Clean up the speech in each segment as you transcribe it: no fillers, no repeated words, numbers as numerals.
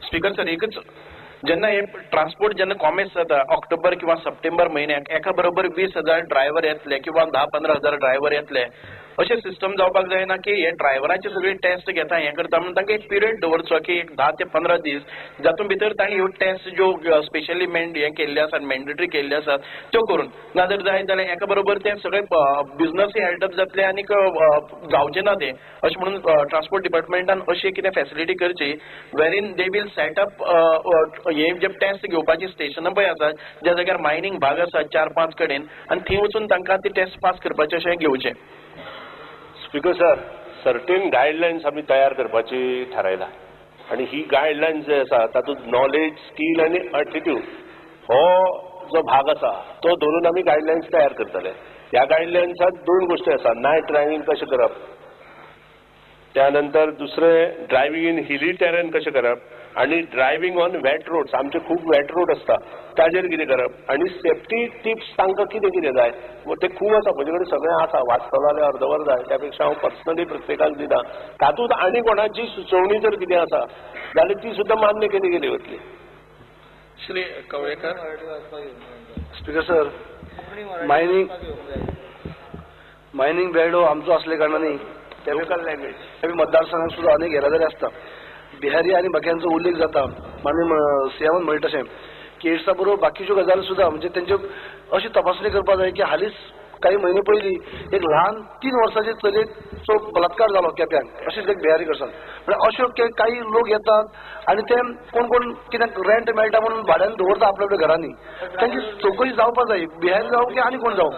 Speaker sir, एकच जेन्ना हे ट्रान्सपोर्ट जेन्ना कॉमेस जाता ऑक्टोबर किंवा सप्टेंबर म्हयन्याक एका बरोबर 20,000 ड्रायव्हर येतले किंवा 10-15 हजार ड्रायव्हर येतले, अशें सिस्टम जावपाक जायना की हे ड्रायव्हरांची सगळी टेस्ट घेता हें करता म्हणून तांकां एक पिरियड दवरचो की एक 10 ते 15 दीस जातून भितर तांणी ह्यो टेस्ट ज्यो स्पेशली हें केल्ले आसात, मॅन्डेटरी केल्ले आसात त्यो करून, ना जर जाय जाल्यार एका बरोबर ते सगळे बिजनसूय हेल्ड अप जातले आनीक जावचें ना तें. अशें म्हणून ट्रान्सपोर्ट डिपार्टमेंटान अशी कितें फेसिलिटी करची wherein they will set up हे जे टेस्ट घेवपाची स्टेशनां पळय आसात ज्या जाग्यार मायनींग भाग आसा 4-5 कडेन आनी थंय वचून तांकां ती टेस्ट पास करपाचें अशें घेवचें. स्पीकर सर, सर्टेन गायडलायन्स आमी तयार करपाची थारायला आनी ही गायडलायन्स जे आसा तातूंत नॉलेज, स्कील आनी एटिट्यूड हो जो भाग आसा तो धरून आमी गायडलायन्स तयार करतले. ह्या गायडलायन्सात 2 गोश्टी आसा, नायट ड्रायव्हिंग कशें करप, त्या नंतर दुसरें ड्रायव्हिंग इन हिली टेरेन कशें करप आनी ड्रायव्हिंग ऑन वेट रोड्स, आमचे खूब वेट रोड आसता ताजेर कितें करप आनी सेफ्टी टिप्स तांकां कितें कितें जाय ते खूब आसा. म्हजे कडेन सगळें आसा, वाचतलो जाल्यार अर्दवर जाय, त्या पेक्षा हांव पर्सनली प्रत्येकाक दिता. तातूंत आनी कोणाची सुचोवणी जर कितें आसा जाल्यार ती सुद्दां मान्य केली गेली वतली. Shri Kavlekar. Speaker sir, mining belt हो आमचो आसले कारणान लोकल लँग्वेज मतदारसंघात सुद्दां अनेक येरादारी आसता. बिहारी आनी बाकींचो उल्लेख जाता, माननीय सीएमान म्हणटा तशें की एड्सा बरोबर बाकीच्यो गजाली सुद्दां म्हणजे तेंच्यो अशी तपासणी करपाक जाय की हालींच काही म्हयने पयलीं एक ल्हान 3 वर्साचे चलयेचो बलात्कार जालो केप्यांक, अशेंच एक बिहारी कडसून. म्हळ्यार अश्यो काही लोक येतात आनी ते कोण कोण कित्याक रेंट मेळटा म्हणून भाड्यान दवरता आपल्या आपल्या घरांनी, तांची चवकशी जावपाक जाय, बिहारी जावं की आनी कोण जावं.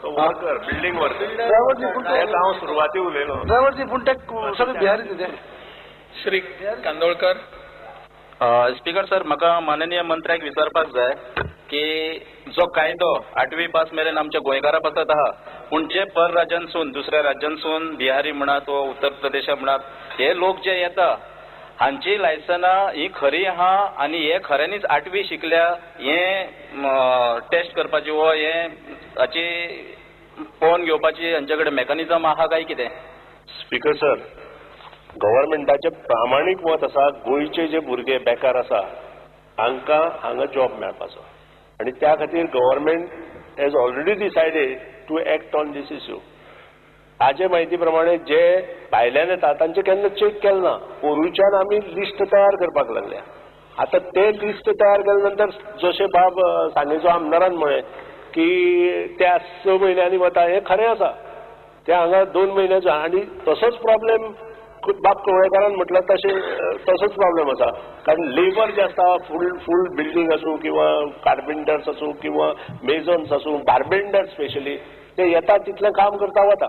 वर्कर, बिल्डींग वर्कर, ड्रायव्हर हांव सुरवाती उलयलो, ड्रायव्हर न्ही पूण ते सगळे बिहारी न्ही ते. श्री कांदोळकर. स्पीकर सर, म्हाका माननीय मंत्र्याक विचारपाक जाय की जो कायदो 8वी पास मेरेन आमच्या गोंयकारा पासत आहा, पूण जे पर राज्यांसून दुसऱ्या राज्यांसून बिहारी म्हणात वा उत्तर प्रदेशा म्हणात हे लोक जे येता हांची लायसनां ही खरी आहा आनी हे खऱ्यांनीच 8वी शिकल्या हें टेस्ट करपाची वो हें हाची पळोवन घेवपाची हांचे कडेन मेकॅनिजम आहा काय कितें? स्पीकर सर, गव्हर्मेंटाचें प्रामाणीक मत आसा गोंयचे जे भुरगे बेकार आसा हांकां हांगा जॉब मेळपाचो आनी त्या खातीर government has already decided to act on this issue. ताजे म्हायती प्रमाणे जे भायल्यान येता तांचे केन्ना चॅक केलें ना, पोरूच्यान आमी लिस्ट तयार करपाक लागल्या. आतां ते लिस्ट तयार केले नंतर जशें बाब सांगेचो आमदारान म्हळें की त्या 6 म्हयन्यांनी वता हें खरें आसा, ते हांगा 2 म्हयन्याचो आनी तसोच प्रॉब्लेम बाब कवळेकारान म्हटलं तशें तसोच प्रॉब्लेम आसा. कारण लेबर जे आसता फूल बिल्डींग आसूं किंवा कार्पेंटर्स आसूं किंवा मेजन्स आसूं, बार्बेंडर्स स्पेशली ते येता तितलें काम करता वता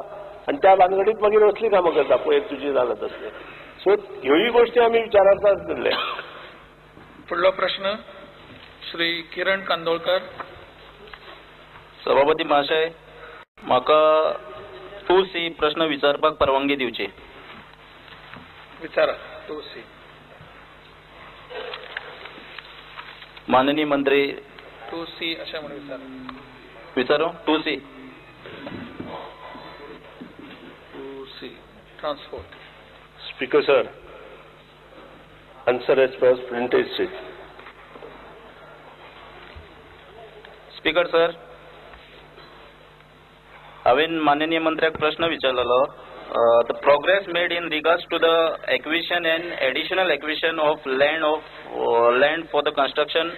आनी त्या भानगडीत मागीर असलीं कामां करता पयर तुजी जालां तसलें. सो ह्योय गोश्टी आमी विचारांत आसतले. फुडलो प्रश्न श्री किरण कांदोळकर. सभापती महाशय, म्हाका 2C प्रश्न विचारपाक परवानगी दिवची. विचारा. 2C. माननीय मंत्री 2C अशें म्हणून विचारा. विचारू 2C. 2C transport. Speaker sir, answer as per printed sheet. Speaker sir, हांवें माननीय मंत्र्याक प्रश्न विचारलेलो, the progress made in regards to the acquisition and additional acquisition of land for the construction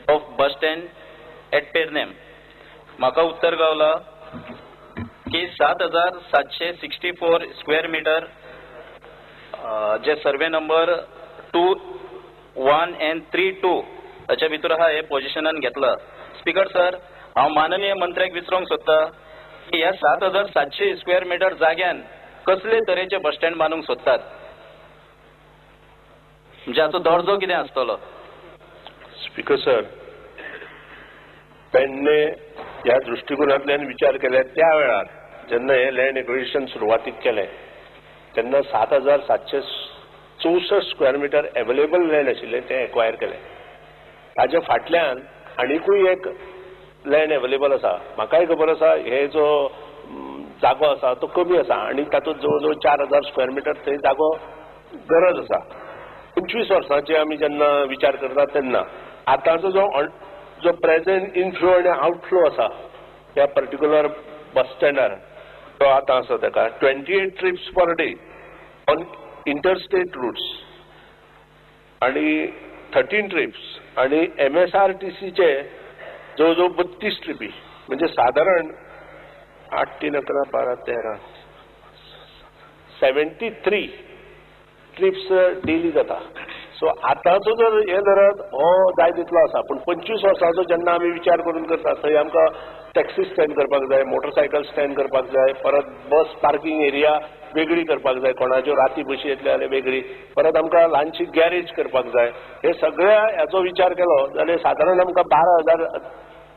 of bus stand at Pernem. म्हाका उत्तर गावला की 7,764 square metre जे survey number 2, 1 and 3, 2 हाच्या भितर आहा हे पोजिशनान घेतला. स्पीकर सर, हांव माननीय मंत्र्याक विचारूंक सोदता की ह्या 7,700 स्क्वेअर मिटर जाग्यान कसले तरेचे बस स्टँड बांदूंक सोदतात, म्हणजे हाचो दर्जो कितें आसतलो? स्पीकर सर, पेडणे ह्या दृश्टिकोनांतल्यान विचार केल्यार त्या वेळार जेन्ना हें लँड एक्विजिशन सुरवातीक केलें तेन्ना 7,764 स्क्वेअर मिटर एवेलेबल लँड आशिल्लें तें एक्वायर केलें. ताज्या फाटल्यान आनिकूय एक लँड एवेलेबल आसा. म्हाकाय खबर आसा हे जो जागो आसा तो कमी आसा आनी तातूंत जवळ जवळ 4,000 स्क्वेअर मिटर थंय जागो गरज आसा. 25 वर्सांचे आमी जेन्ना विचार करतात तेन्ना आतांचो जो प्रेझेंट इनफ्लो आनी आउटफ्लो आसा त्या पर्टिक्युलर बस स्टँडार तो आतां आसा ताका 28 trips per day on interstate routes आनी 13 ट्रिप्स आनी MSRTCचे जवळ जवळ 32 ट्रिपी, म्हणजे सादारण 8, 3, 11, 12, 13 73 ट्रिप्स डेली जाता. सो आतांचो जर हें धरत हो जाय तितलो आसा, पूण 25 वर्सांचो जेन्ना आमी विचार करून करता थंय आमकां टॅक्सी स्टँड करपाक जाय, मोटरसायकल स्टँड करपाक जाय, परत बस पार्किंग एरिया वेगळी करपाक जाय, कोणाच्यो राती बशी येतले जाल्यार वेगळी, परत आमकां ल्हानशी गॅरेज करपाक जाय. हे सगळ्या हाचो विचार केलो जाल्यार सादारण आमकां 12,000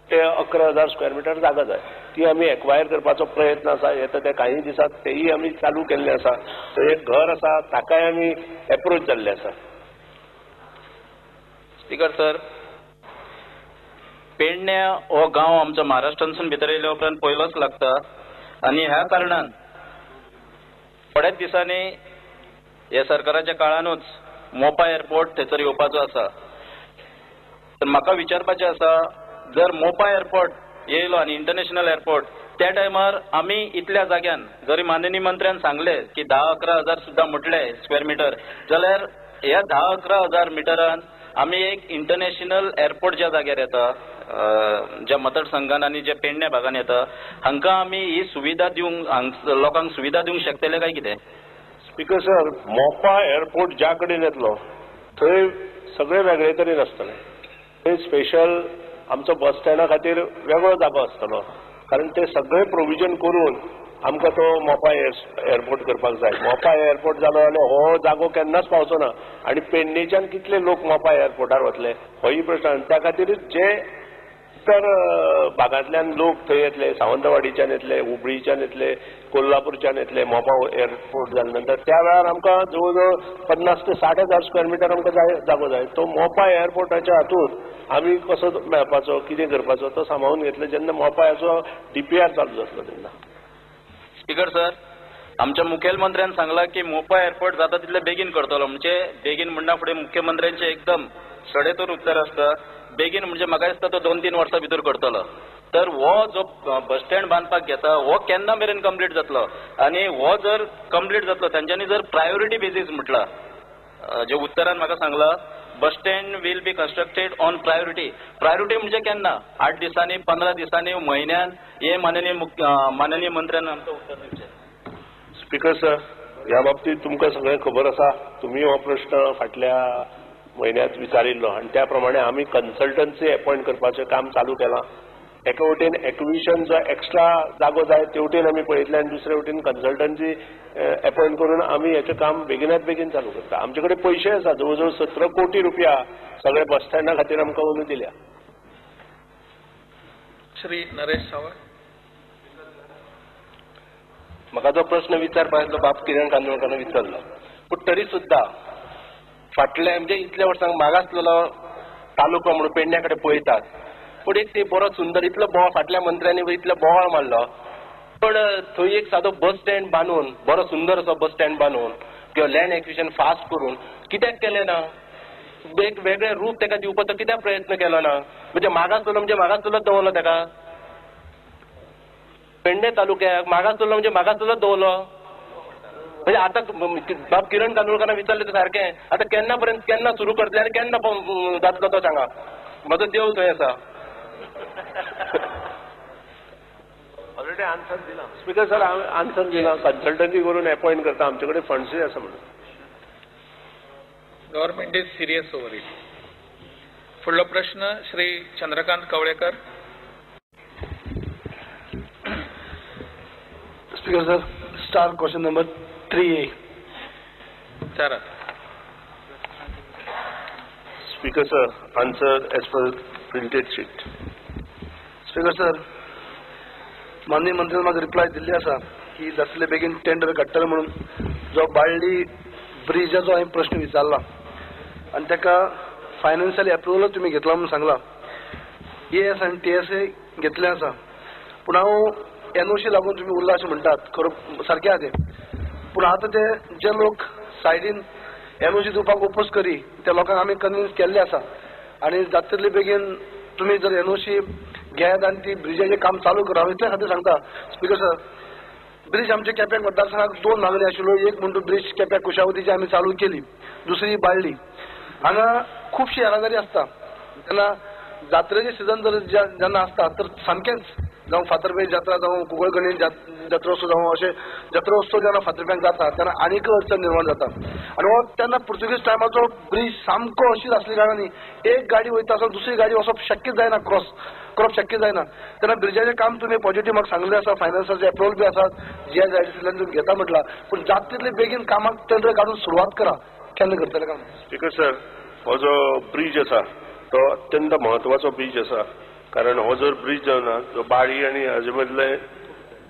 ते 11,000 स्क्वेअर मिटर जागा जाय, ती आमी एक्वायर करपाचो प्रयत्न आसा. येता ते काही दिसांत तेय आमी चालू केल्ले आसा. थंय एक घर आसा ताकाय आमी एप्रोच जाल्ले आसा. स्पीकर सर, पेडण्या हो गांव आमच्या महाराष्ट्रांतसून भितर येयल्या उपरांत पयलोच लागता आनी ह्या कारणान थोड्याच दिसांनी ह्या सरकाराच्या काळानूच मोपा एअरपोर्ट थंयसर येवपाचो आसा. तर म्हाका विचारपाचें आसा, जर मोपा एअरपोर्ट येयलो आनी इंटरनॅशनल एअरपोर्ट त्या टायमार आमी इतल्या जाग्यान जरी माननीय मंत्र्यान सांगलें की 10-11 हजार सुद्दां म्हटलें स्क्वेअर मिटर, जाल्यार ह्या 10-11 हजार मिटरान आमी एक इंटरनॅशनल एअरपोर्ट ज्या जाग्यार येता, ज्या मतदारसंघान आनी ज्या पेडण्या भागान येता, हांकां आमी ही सुविधा दिवंक, लोकांक सुविधा दिवंक शकतले काय कितें? स्पीकर सर, मोपा एअरपोर्ट ज्या कडेन येतलो थंय सगळे वेगळे तरेन आसतले. थंय स्पेशल आमचो बस स्टँडा खातीर वेगळो जागो आसतलो, कारण ते सगळे प्रोविजन करून आमकां तो मोपा एअरपोर्ट करपाक जाय. मोपा एअरपोर्ट जालो जाल्यार हो जागो केन्नाच पावचो ना आनी पेडणेच्यान कितले लोक मोपा एअरपोर्टार वतले होय प्रश्न. आनी त्या खातीर जे इतर भागांतल्यान लोक थंय येतले, सावंतवाडीच्यान येतले, हुबळीच्यान येतले, कोल्हापूरच्यान येतले, मोपा एअरपोर्ट जाल्या नंतर त्या वेळार आमकां जवळ जवळ 50 ते 60 हजार स्क्वेअर मिटर आमकां जागो जाय. तो मोपा एअरपोर्टाच्या हातूंत आमी कसो मेळपाचो, कितें करपाचो तो सांबाळून घेतले जेन्ना मोपा हाचो DPR चालू जातलो तेन्ना. स्पीकर सर, आमच्या मुखेलमंत्र्यान सांगला की मोपा एअरपोर्ट जाता तितले बेगीन करतलो, म्हणजे बेगीन म्हणना फुडें मुख्यमंत्र्यांचे एकदम सडेतोर उत्तर आसता. बेगीन म्हणजे म्हाका दिसता तो 2-3 वर्सां भितर करतलो. तर हो जो बस स्टँड बांदपाक घेता हो केन्ना मेरेन कंप्लीट जातलो आनी हो जर कंप्लीट जातलो तांच्यांनी जर प्रायोरिटी बेजीस म्हटला, जे उत्तरान म्हाका सांगला bus stand will be constructed on priority. Priority म्हणजे केन्ना? 8 दिसांनी, 15 दिसांनी, म्हयन्यान? हे माननीय मंत्र्यान आमकां उत्तर दिवचें. स्पीकर सर, ह्या बाबतींत तुमकां सगळें खबर आसा. तुमी हो प्रश्न फाटल्या म्हयन्यांत विचारिल्लो आनी त्या प्रमाणे आमी कन्सल्टन्सी अपॉयंट करपाचें काम चालू केलां. एका वटेन एक्विजिशन जो एक्स्ट्रा जागो जाय तेवटेन आमी पळयतले आनी दुसरे वटेन कन्सल्टन्सी अपॉयंट करून आमी हेचें काम बेगिनात बेगीन चालू करता. आमचे कडेन पयशे आसा, जवळ जवळ 17 कोटी रुपया सगळे बस स्टँडा खातीर आमकां अंदू दिल्या. श्री नरेश सावंत. म्हाका जो प्रश्न विचारपा तो बाब किरण कांदोळकरान विचारलो, पूण तरी सुद्दां फाटल्या म्हणजे इतल्या वर्सांक मागासलेलो तालुको म्हणून पेडण्या कडेन पळयतात, पूण एक ते बरो सुंदर इतलो बोवाळ फाटल्या मंत्र्यांनी इतलो बोवाळ मारलो, पण थंय एक सादो बस स्टँड बांदून, बरो सुंदर असो बस स्टँड बांदून किंवा लँड एक्विजिशन फास्ट करून कित्याक केलें ना? एक वेगळें रूप ताका दिवपाचो कित्याक प्रयत्न केलो ना? म्हणजे मागासलेलो म्हणजे मागासलेलोच दवरलो ताका. पेडणे तालुक्याक मागासलेलो म्हणजे मागासलेलोच दवरलो. म्हणजे आतां बाब किरण कांदोळकरान विचारलें तें सारकें, आतां केन्ना पर्यंत केन्ना सुरू करतले आनी केन्ना जातलो तो सांगा. म्हजो देव थंय आसा. ऑलरेडी आन्सर दिला स्पीकर सर, आन्सर दिला. कन्सल्टन्सी करून अपॉयंट करता, आमचे कडेन फंड्सूय आसा म्हणून. Government is serious over it. फुडलो प्रश्न Shri Chandrakant Kavlekar. Speaker sir, star question number 3A. विचारात. Speaker sir, answer as per printed sheet. Speaker sir, माननीय मंत्र्यान म्हाका रिप्लाय दिल्ली आसा की जातले बेगीन टेंडर काडटले म्हणून. जो बाळ्ळी ब्रिजाचो हांवें प्रश्न विचारला आनी ताका फायनान्शियल एप्रुवल तुमी घेतला म्हणून सांगला. ES आनी TSA घेतलें आसा, पूण हांव NOC लागून तुमी उरला अशें म्हणटात, खरो सारकें आहा तें. पूण आतां ते जे लोक सायडीन एनओसी दिवपाक ओपोज करी त्या लोकांक आमी कन्विन्स केल्ले आसा आनी जाता तितले बेगीन तुमी जर एनओसी घेयात आनी ती ब्रिजाचें काम चालू करा. हांव इतले खातीर सांगता स्पीकर सर, ब्रिज आमच्या केप्यां मतदारसंघाक दोन मागणी आशिल्ल्यो. एक म्हणटा ब्रिज केप्या कुशावतीची आमी चालू केली, दुसरी बाळ्ळी. हांगा खुबशी येरादारी आसता तेन्ना जात्रेचे सिजन जर जेन्ना आसता तर सामकेंच जावं फातर्पें जात्रा जावं कुंकळकणी जात्रोत्सव जावं अशे जात्रोत्सव जेन्ना फातर्प्यांक जाता तेन्ना आनीक अडचण निर्माण जाता. आनी हो तेन्ना पुर्तुगीज टायमाचो ब्रिज सामको अशीर आसल्या कारणान एक गाडी वयता आसतना दुसरी गाडी वचप शक्य जायना, क्रॉस करप शक्य जायना. तेन्ना ब्रिजाचें काम तुमी पॉजिटीव म्हाका सांगलें आसा, फायनान्साचे एप्रुवल बी आसा, जीएसआयडीसींतल्यान तुमी घेता म्हटलां, पूण जाता तितले बेगीन कामाक टेंडर काडून सुरवात करा. केन्ना करतले काम? स्पीकर सर, हो जो ब्रिज आसा तो अत्यंत म्हत्वाचो ब्रिज आसा, कारण हो जर ब्रिज जावना जो बाळी आनी हाजे मदले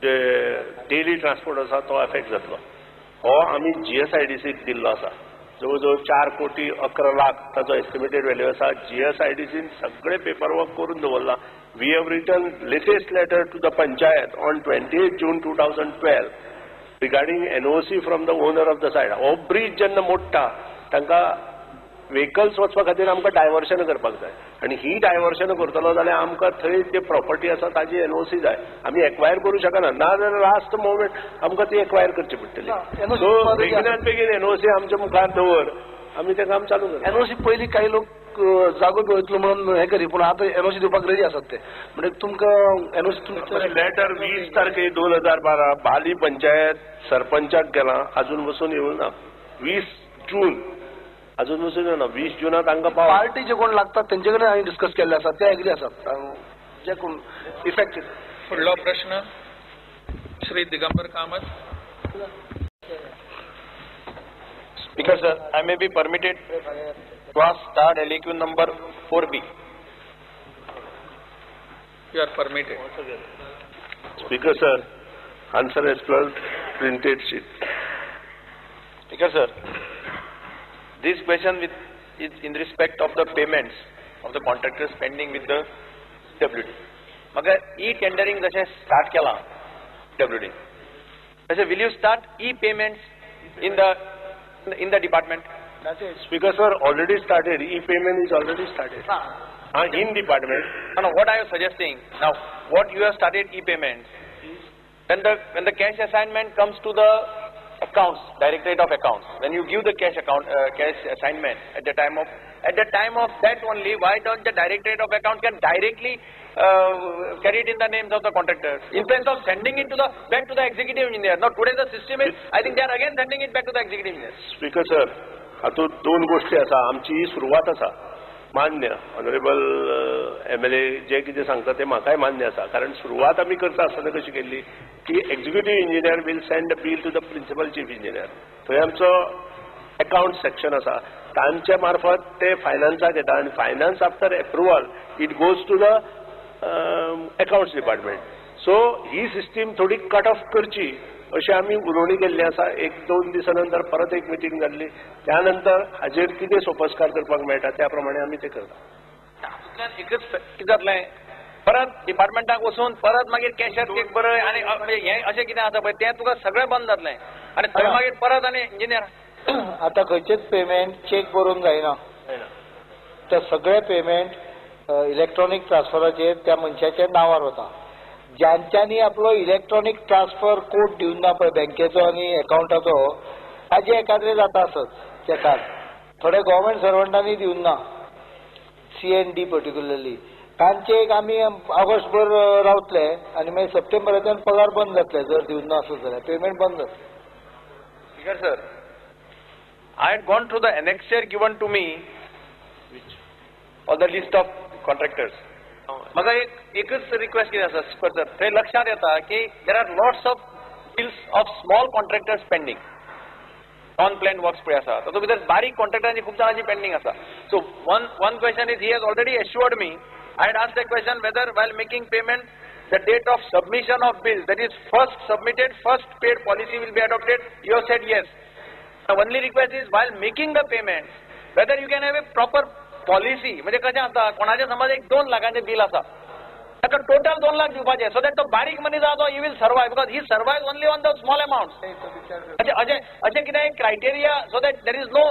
जे डेली ट्रान्सपोर्ट आसा तो एफेक्ट जातलो. हो आमी जीएसआयडीसीक दिल्लो आसा, जवळ जवळ 4,11,00,000 ताचो एस्टिमेटेड व्हॅल्यू आसा. जीएसआयडीसीन सगळे पेपर वर्क करून दवरला. We have written latest letter to the panchayat on 28 June 2012 regarding NOC from the owner of the site. हो ब्रिज जेन्ना मोडटा तांकां व्हेकल्स वचपा खातीर आमकां डायवर्शन करपाक जाय आनी ही डायवर्शन करतलो जाल्यार आमकां थंय जे प्रॉपर्टी आसा ताजी एनओसी जाय. आमी एक्वायर करूं शकना, ना जाल्यार लास्ट मोमेंट आमकां ती एक्वायर करची पडटली. सो बेगिनात बेगीन एनओसी आमच्या मुखार दवर, आमी तें काम चालू करता. एनओसी पयलीं काही लोक जागो बी वयतलो म्हणून हें करी, पूण आतां एनओसी दिवपाक रेडी आसात ते. म्हणजे तुमकां एनओसी लेटर 20 तारखे 2012 बाली पंचायत सरपंचाक गेला, अजून बसून येवना. 20 जून अजून बसून येवना. 20 जुना तांकां पाव पार्टी जे कोण लागतात तेंचे कडेन हांवें डिस्कस केल्ले आसा, ते एग्री आसात जे कोण इफेक्ट. फुडलो प्रश्न Shri Digambar Kamat. Speaker sir, I may be permitted to ask starred LAQ number 4B. You are permitted. Speaker sir, answer as per printed sheet. Speaker sir, this question is in respect of the payments of the contractors pending with the WD. मगर e-tendering जशें start केलां WD, तशें will you start e-payments in the department? Speaker sir, already started. E-payment is already started. In department. No, what I am suggesting now, what you have started e-payments, when the cash assignment comes to the accounts, Directorate of Accounts, when you give the cash account, cash assignment at the time of that only, why don't the Directorate of Accounts can directly carry it in the names of the contractors in place of sending it to the back to the executive engineer? Now today the system is, I think they are again sending it back to the executive engineer. Speaker sir, हातूंत दोन गोष्टी आसा. आमची ही सुरवात आसा, मान्य honourable MLA जे कितें सांगता तें म्हाकाय मान्य आसा, कारण सुरवात आमी करता आसतना कशी केल्ली की executive engineer will send a bill to the principal chief engineer. थंय आमचो अकाउंट सेक्शन आसा, तांचे मार्फत ते फायनान्साक येता आनी finance after approval it goes to the accounts department. So he system थोडी कट ऑफ करची अशी आमी उलोवणी केल्ली आसा. 1-2 दिसा नंतर परत एक मिटींग जाल्ली, त्या नंतर हाजेर कितें सोपस्कार करपाक मेळटा त्या प्रमाणे आमी ते करता. तातूंतल्यान एकच कितें जातलें, परत डिपार्टमेंटाक वचून परत मागीर कॅशर चेक बरय आनी हें अशें कितें आसा पळय तें तुका सगळें बंद जातलें आनी थंय मागीर परत आनी इंजिनियर. आतां खंयचेच पेमेंट चेक बरोवन जायना, तर सगळें पेमेंट इलेक्ट्रॉनीक ट्रान्सफराचेर त्या मनशाच्या नांवार वता. ज्यांच्यांनी आपलो इलेक्ट्रॉनीक ट्रान्सफर कोड दिवन ना पळय बँकेचो आनी एकावंटाचो, ताजे एकाद्रे जाता आसत चेकार. थोडे गव्हर्मेंट सर्वंटांनी दिवन ना, CND particularly, तांचे एक आमी ऑगस्टभर रावतले आनी मागीर सप्टेंबराच्यान पगार बंद जातले जर दिवन ना आसत जाल्यार पेमेंट बंद जातलें. Speaker sir, I had gone through the annexure given to me of the list of contractors. म्हाका एकच रिक्वेस्ट कितें आसा स्पीकर सर, थंय लक्षांत येता की there are lots of bills of small contractors pending, non plan works पळय आसा तातूंत भितर बारीक कॉन्ट्रॅक्टरांची खूब जाणांची पेंडींग आसा. So one question is, he has already assured me. I had asked the question whether while making payment the date of submission of bills, that is first submitted, first paid policy will be adopted. You have said yes. The only request is while making the payment, whether you can have a proper policy. म्हणजे कशें आसता, कोणाचें समज एक 2 लाखांचें bill आसा, ताका total 2 lakh दिवपाचें, so that तो बारीक मनीस आसा तो he will survive, because he survive only on the small amount. अशें कितें criteria, so that there is no